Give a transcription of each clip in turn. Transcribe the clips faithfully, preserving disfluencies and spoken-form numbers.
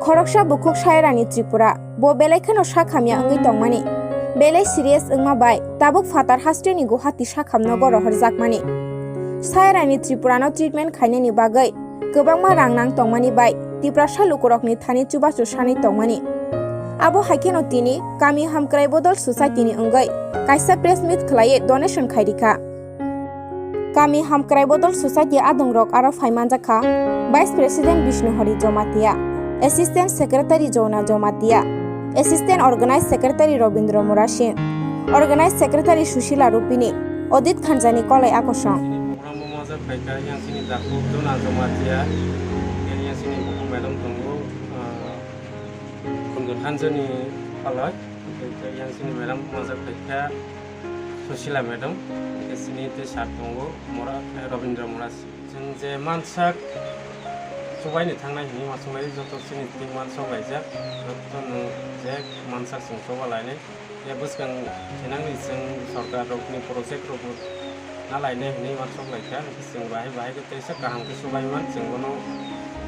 Khoroksa bukhuk Sayarani Tripura, bo belai kheno sak hamya wngwi tongmani. Belai serious wngma bai tabuk phatar hasteni Guwahati sak hamnogo rohorjakmani. Sayarani Tripurano treatment khainani bagwi kwbangma rang nang tongmani bai Tiprasa lukurokni thani chubachu sanwi tongmani. Abo hai kheno tini Kami Hamkrai Bodol Society ni wngwi kaisa press meet khlaiwi donation khai rikha. Kami Hamkrai Bodol Society adongrok aro phai manjakha Vice President Bishnu Hari Jomatia, Assistant Secretary Jona Jomatia, Assistant Organized Secretary Robindra Murasing, Organized Secretary Sushila Rupini, Odit Khanjani Kolai Akosong. Program o majak phaikha yang sini Daku Jona Jomatia, yang sini Buku Madam tongo, ah, Kundu Thanjani Palai, yang sini Madam majak phaikha Sushila Madam, sini te sir tongo, Mura, Robindra Murasing. Chwng je mansak chubaini thangnai hinwi uansuk lai, joto chini twi uansuk laijak, jotono je mansak chwng chuba lainai. Ya bwskang thinangni chwng sorkar rokni project rokbo na lainai hinwi uansuk laikha, chwng bahai bahai khe teisa kaham khe chubai man, chwng bono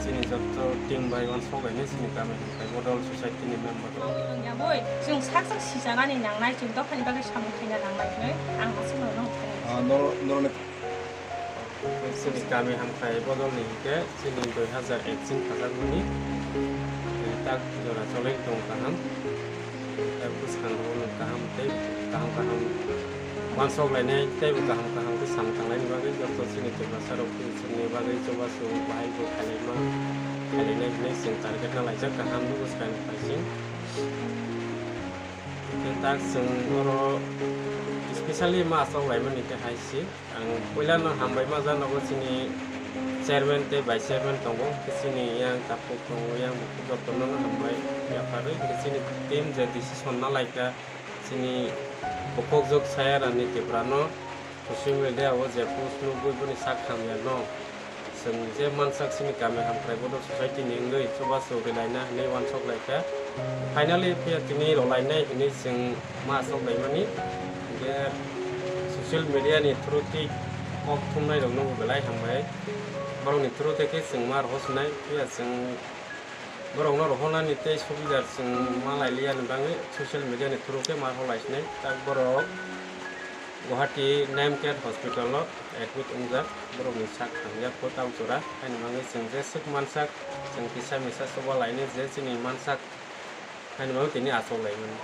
chini joto team bai uansuk lainai, chini kami hamkrai bodol society ni member rok. Ya boi, chwng sak sak sijanani nangnai, chwng dophani bagwi samung khaina nangnai hinwi ang aswkno nang thani. Ah, noro-, noroni Chini kami hamkrai bodolni hinkhe chini dui hazar ek chini phajakmani, eh, tak jora cholai tong kaham. Eh, bwskango kaham tei kaham kaham uansuk lainai tei bo kaham kaham khe sam tanglaini bagwi joto chini Tiprasa rok chini bagwi chubachu bahai bo khailaima, khailainai hinwi chwng target na laijak kaham bwskang phaising. Hinkhe tak chwng oro specially ma achuk laimani khe hai se. Ang puilano hambai ma janogo chini chairman tei vice chairman tongo, chini yang takhuk tongo, yang bukhuk jotono hambai yapharwi, chini team je decision na laikha, chini bukhukjwk Sayarani Tiprano social media o je post nugwi boni sak hamya no. Chwng je mansak chini kami hamkrai bodol society ni wngwi chubachu rilaina hinwi uansuk laikha. Finally phiya tini rolainai hinwi chwng ma achuk laimani. Hinkhe social media ni through twi kok thumnai rokno bo belai hambai. Borokni through tei khe chwng ma rohorsinai phiya chwng borokno rohornani tei subida chwng ma lailiya ni bagwi social media ni through khe ma rohorlaisinai. Tak borok Guwahati Name Care Hospital o admit wngjak, borokni sak hamya kho tau jora, haini bagwi chwng jeswk mansak, chwng kisa misa chuba lainai je chini mansak, haini bagwi tini achuk laimani.